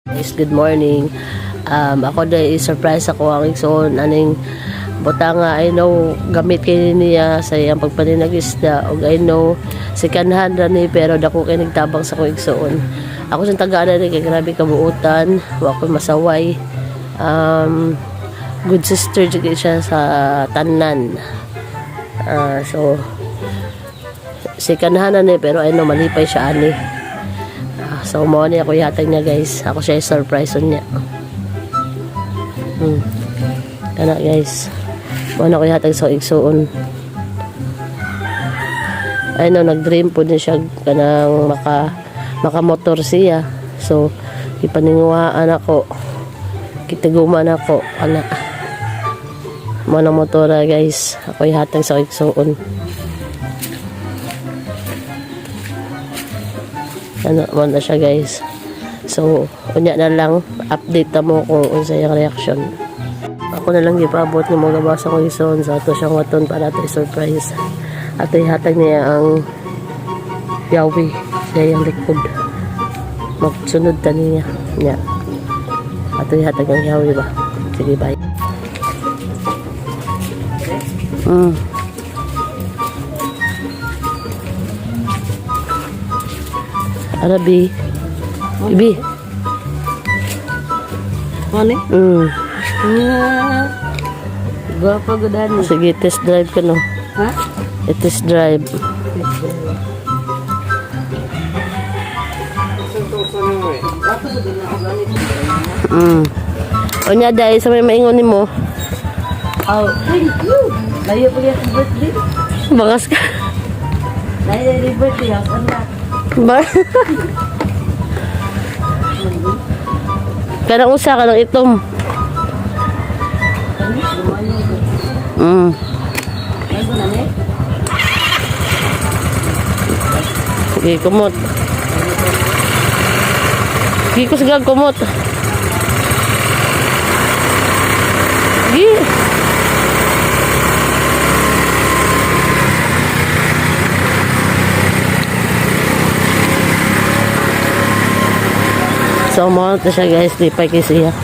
Guys, good morning. Ako na surprise ako ang igsoon aning butanga. I know gamit kay niya sa iyang pagpaninag isda ug I know second hand ra ni, pero dako kay nagtabang sa akong igsoon. Ako siyang tagaan ni kay grabe kabuutan, wa koy masaway. Good sister jud kay siya sa tanan. So second hand na ni, pero I know malipay siya ani. So mo ni ako ihatag niya, guys. Ako siya surprise niya. Kana, guys. Mo na ako ihatag sa igsuon. I know nag-dream po din siya kanang maka makamotor siya. So ipaninguhaan ako. Gitaguman ako ana. Mo na motora, guys. Ako ihatag sa igsuon. Ano mo na siya, guys. So unya na lang update na mo kung unsa iyang reaction. Ako na lang gipaabot ng mga gabasa ko ison sa ato siyang waton para ato surprise. Ato ihatag niya ang yawi sa iyang likod. Magsunod ta niya. Nya. Ato ihatag ang yawi ba. Sige, bye. Arabi. Ibi. Ano? Mm. Ah, Gwapa gudan. Sige, test drive ka, no. Ha? I-test drive. Unya dahil sa may maingon nimo. Oh, thank you. Layo pa yung birthday. Bakas ka. Layo yung birthday. Ako na. Ba? Kanang usa ka ng itom. Ay, na ni? Sige, kumot. Sige, kusgag, kumot. Sige. So, mo na siya, guys. Di pa kay siya.